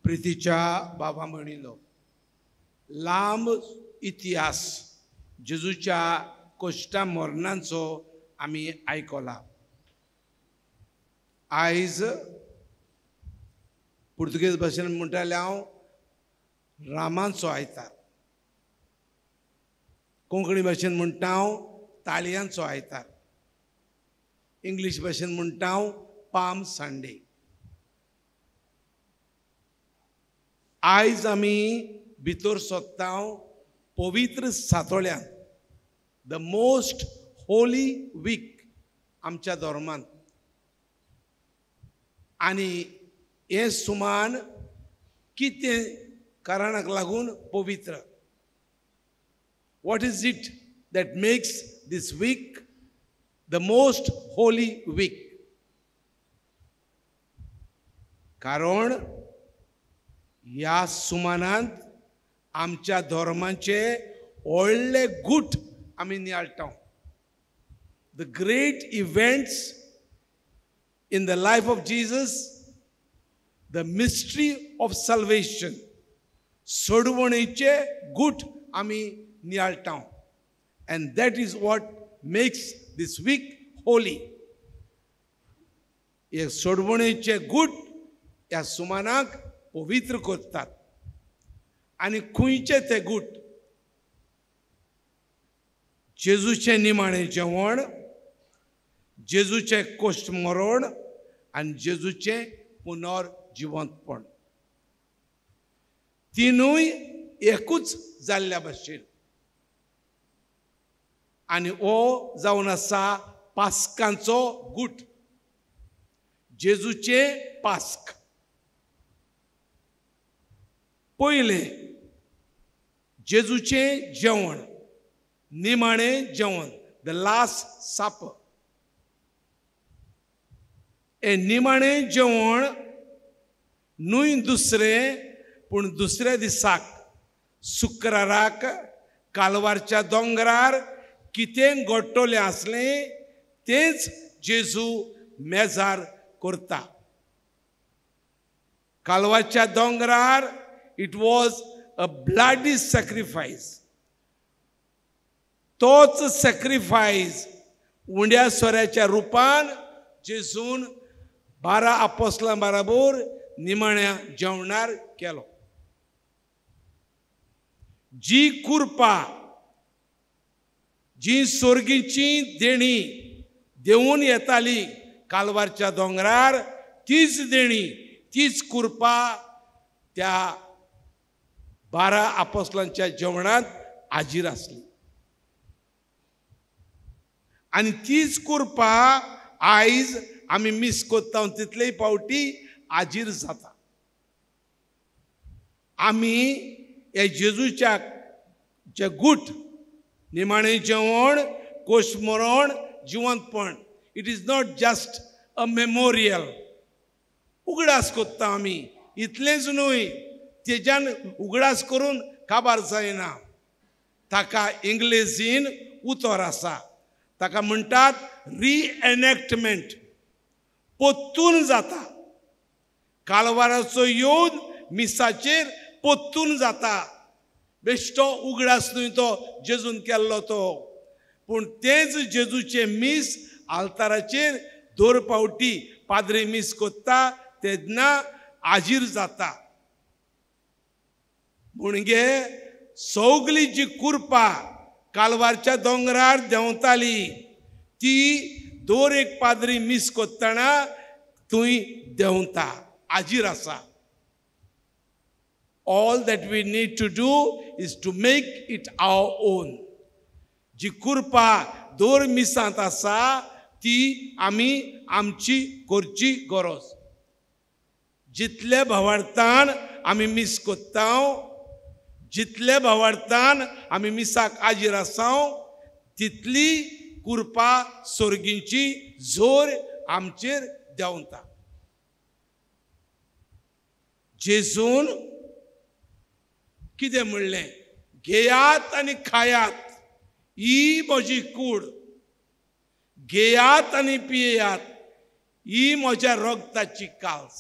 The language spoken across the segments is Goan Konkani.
प्रितीच्या बाबा म्हणिल्लो लांब इतिहास जेजूच्या कश्टा मरणांचो आमी आयकला. आयज पुर्तुगेज भाशेन म्हणटालें हांव रामांचो आयतार, कोंकणी भाशेन म्हणटा हांव ताळयांचो आयतार, इंग्लीश भाशेन म्हणटा हांव पाम संडे. आयज आमी भितर सोदता पवित्र सातोळ्यान, the most Holi week आमच्या धर्मांत. आनी हें सुमान कितें कारणाक लागून पवित्र? What is it that makes this week the most holy week? कारण ह्या सुमानांत आमच्या धर्माचे व्हडले गूट आमी नियाळटा. The great events in the life of Jesus, the mystery of salvation, सोडवणेचे गूट आमी नियाळटा. And that is what makes this week holy. हे सोडवणेचे गूट ह्या सुमानाक पवित्र करतात. आनी खंयचे ते गूट? जेजूचें निमाणें जेवण, जेजूचें कोश्ट मरण आनी जेजूचें पुनर्जिवंतपण, तिनूय एकूच जाल्ल्या भाशेन. आनी हो जावन आसा पास्कांचो गूट, जेजूचें पास्क. पयलें जेजूचें जेवण, निमाणें जेवण, the last सापर. हें निमाणें जेवण न्हय दुसरें, पूण दुसऱ्या दिसाक शुक्राराक कालवारच्या दोंगरार कितें घडटलें आसलें तेंच जेजू मेजार करता. कालवारच्या दोंगरार it was a bloody sacrifice. तोच सॅक्रिफायस उंड्या सोऱ्याच्या रुपान जेजून 12 आपोस्लां बराबर निमाण्या जेवणार केलो. जी कुरपा, जी सोर्गीची देणी देवून येताली कालवारच्या दोंगरार, तीच देणी, तीच कुरपा त्या 12 आपोस्लांच्या जेवणांत हाजीर आसली. आनी तीच कुरपा आयज आमी मीस कोत्ता तितलेय पावटी हाजीर जाता. आमी हे जेजूच्या जे गूट, निमाणें जेवण, कोश मरण, जिवंतपण, it is not just a memorial. उगडास कोत्ता आमी, इतलेंच न्हय, तेज्यान उगडास करून काबार जायना. ताका इंग्लेजीन उतर आसा, ताका म्हणटात रिएनॅक्टमेंट. पोत्तून जाता कालवाराचो येवन मिसाचेर पोत्तून जाता. बेश्टो उगडास न्हय तो जेजून केल्लो तो, पूण तेंच जेजूचें मीस आल्ताराचेर दर पावटी पाद्री मीस कोत्ता तेन्ना हाजीर जाता. म्हणगे सगली जी कुरपा कालवारच्या दोंगरार देंवताली ती दर एक पाद्री मीस कोत्तना थंय देंवता, हाजीर आसा. All that we need to do is to make it our own. जी कुरपा दर मिसांत आसा ती आमी आमची करची गरज. जितले भावार्थान आमी मीस कोत्ता, जितले भावार्थान आमी मिसाक हाजीर आसा, तितली कुरपा सोर्गींची जोर आमचेर देंवता. जेजून कितें म्हणलें? घेयात आनी खायात, ही म्हजी कूड. घेयात आनी पियेयात, ही म्हज्या रगताची काल्स.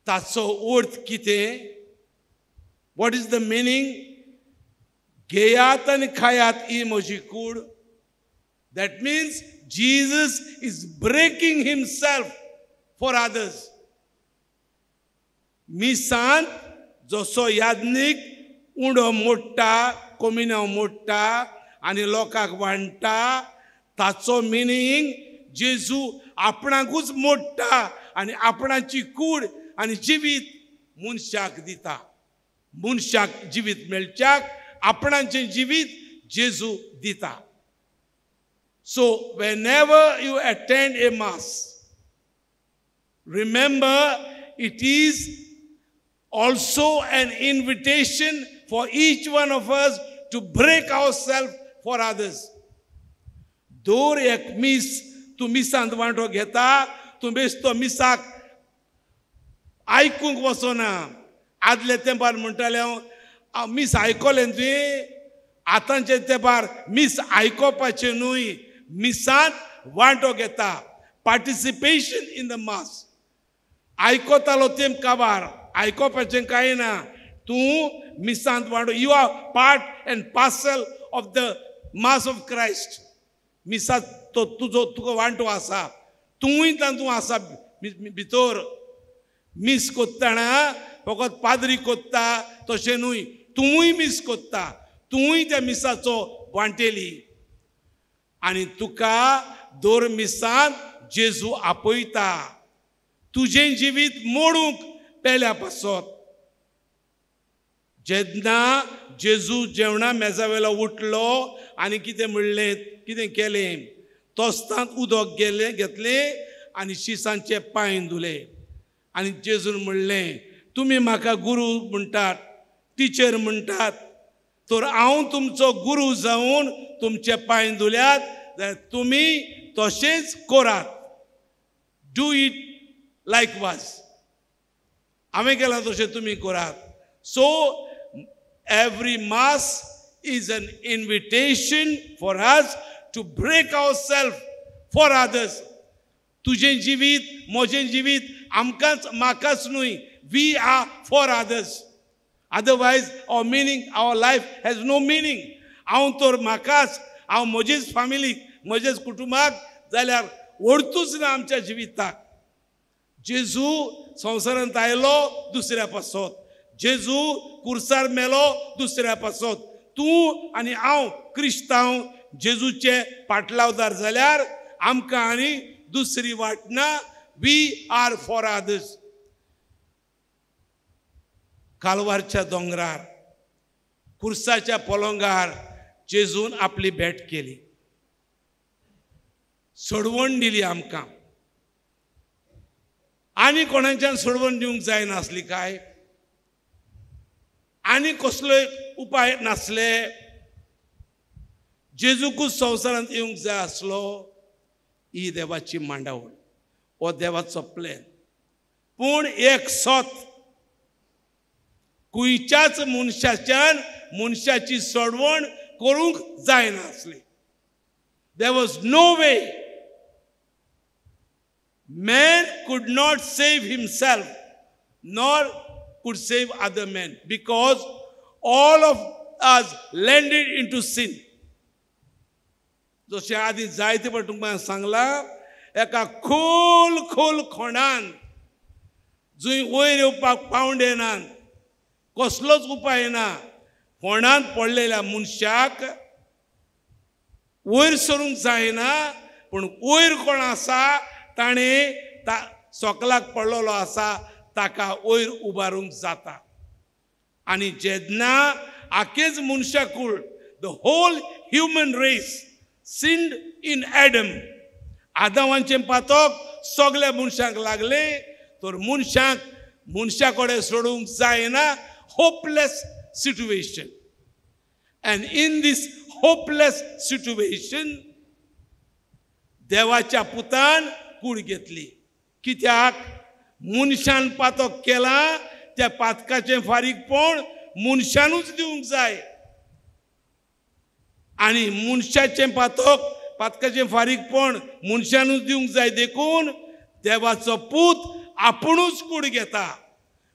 ताचो अर्थ कितें? What is the meaning? घेयात आनी खायात, ही म्हजी कूड. That means Jesus is breaking himself for others. मिसांत जसो याज्ञीक उंडो मोडटा, कोमिनांव मोडटा आनी लोकांक वांट्टा, ताचो मिनींग जेजू आपणाकूच मोडटा आनी आपणाची कूड आनी जिवीत मनशाक दिता. मनशाक जिवीत मेळच्याक आपणाचें जिवीत जेजू दिता. So whenever you attend a mass, remember it is also an invitation for each one of us to break ourselves for others. दर एक मीस तूं मिसांत वांटो घेता, तूं बेश्टो मिसाक आयकूंक वचना. आदले तेंपार म्हणटालें हांव, मीस आयकलें तुवें? आतांचे तेंपार मीस आयकोपाचें न्हय, मिसांत वांटो घेता. Participation in the mass. आयकतालो तें काबार, आयकोपाचें कांय ना. तूं मिसांत वांटो. You are part and parcel of the mass of Christ. मिसांत तो तुजो तुका वांटो आसा, तूंय तातूंत आसा भितर. मीस कोत्ताना फकत पाद्री कोत्ता तशें न्हय, तूंय मीस कोत्ता, तूंय त्या मिसाचो वांटेली. आनी तुका दर मिसांत जेजू आपयता तुजें जिवीत मोडूंक पेल्या पासत. जेन्ना जेजू जेवणा मेजा वेलो उठलो आनी कितें म्हणलें, कितें केलें, तोस्तांत उदक गेलें घेतलें आनी शिसांचे पांय धुले. आनी जेजून म्हणलें, तुमी म्हाका गुरू म्हणटात, टिचर म्हणटात, तर हांव तुमचो गुरू जावन तुमचे पांय धुल्यात जाल्यार तुमी तशेंच करात. Do it likewise. हांवें केलां तशें तुमी करात. So every mass is an invitation for us to break ourself for others. तुजें जिवीत म्हजें जिवीत आमकांच म्हाकाच न्हय, we are for others. Otherwise our meaning, our life has no meaning. हांव तर म्हाकाच, हांव म्हजेच फामिलीक, म्हजेच कुटुंबाक, जाल्यार ओडतूच ना आमच्या जिविताक. जेजू संवसारांत आयलो दुसऱ्या पासत, जेजू कुर्सार मेलो दुसऱ्या पासत. तूं आनी हांव क्रिस्तांव जेजूचे पाटलावदार जाल्यार आमकां आनी दुसरी वाट ना. We are for others. कालवारच्या दोंगरार कुर्साच्या पलंगार जेजून आपली भेट केली, सोडवण दिली आमकां. आनी कोणाच्यान सोडवण दिवंक जायनासली काय? आनी कसलोय उपाय नासले? जेजूकूच संवसारांत येवंक जाय आसलो? ही देवाची मांडावळ, हो देवाचो प्लॅन. पूण एक सत, खंयच्याच मनशाच्यान मनशाची सोडवण करूंक जायनासली. There was no way. Man could not save himself, nor could save other men, because all of us landed into sin. जशें आदीं जायते फावट तुमकां सांगलां, एका खोल खोल खोणान जंय वयर येवपाक पावंडे नात, कसलोच उपाय ना, फोंडांत पडलेल्या मनशाक वयर सरूंक जायना. पूण वयर कोण आसा ताणें सोकलाक पडलेलो आसा ताका वयर उबारूंक जाता. आनी जेन्ना आखेच मनशाकूळ, the whole human race sinned in Adam, आदावांचें पातक सगल्या मनशांक लागलें, तर मनशांक मनशा कडेन सोडूंक जायना. Hopeless situation. And in this hopeless situation देवाच्या पुतान कूड घेतली. कित्याक? मनशान पातक केलां, त्या पातकाचें फारीकपण मनशानूच दिवंक जाय. आनी मनशाचें पातक, पातकाचें फारीकपण मनशानूच दिवंक जाय, देखून देवाचो पूत आपुणूच कूड घेता.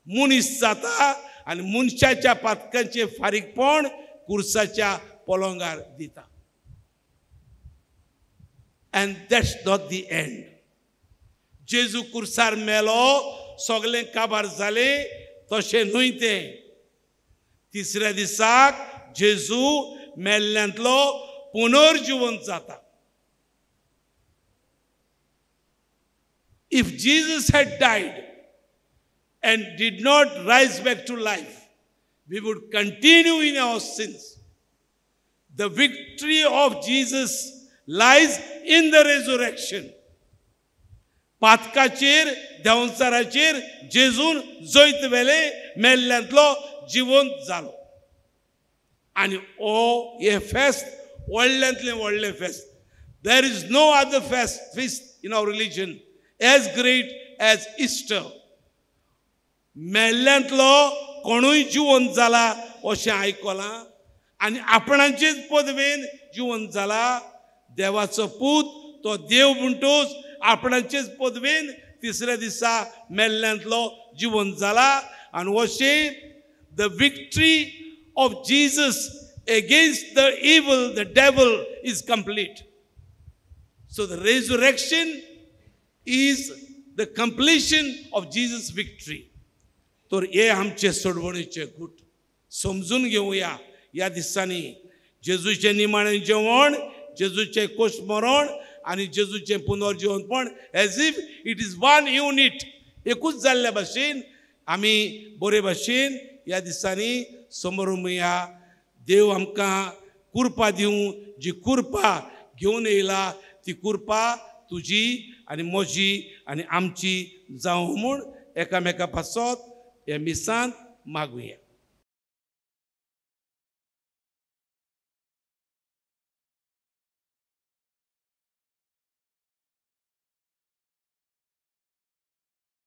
मनीस जाता आनी मनशाच्या पातकांचें फारीकपण कुर्साच्या पलंगार दिता. And that's not the end. जेजू कुर्सार मेलो, सगळें काबार जालें, तशें न्हय तें. तिसऱ्या दिसाक जेजू मेल्ल्यांतलो पुनर्जिवंत जाता. If Jesus had died and did not rise back to life, we would continue in our sins. The victory of Jesus lies in the resurrection. पातकाचेर देंवचाराचेर जेजून जैत वेलें, मेल्ल्यांतलो जिवंत जालो. आनी ओ हें फेस्त व्हडल्यांतलें व्हडलें फेस्त. There is no other feast in our religion as great as Easter. मेल्ल्यांतलो कोणूय जिवंत जाला अशें आयकलां आनी आपणाचेच पदवेन जिवंत जाला. देवाचो पूत तो देव म्हणटूच आपणाचेच पदवेन तिसऱ्या दिसा मेल्ल्यांतलो जिवंत जाला. आनी अशें the victory of Jesus against the evil, the devil, is complete. So the resurrection is the completion of Jesus' victory. तर हे आमचे सोडवणीचे गूट समजून घेवया. ह्या दिसांनी जेजूचें निमाणें जेवण, जेजूचें कोश मरण आनी जेजूचें पुनर्जिवनपण as if it is one unit, एकूच जाल्ल्या भाशेन आमी बरे भाशेन ह्या दिसांनी समोर. देव आमकां कुरपा दिवं, जी कुरपा घेवन येयला ती कुरपा तुजी आनी म्हजी आनी आमची जावं म्हूण एकामेका पासत हे मिसांत मागुया.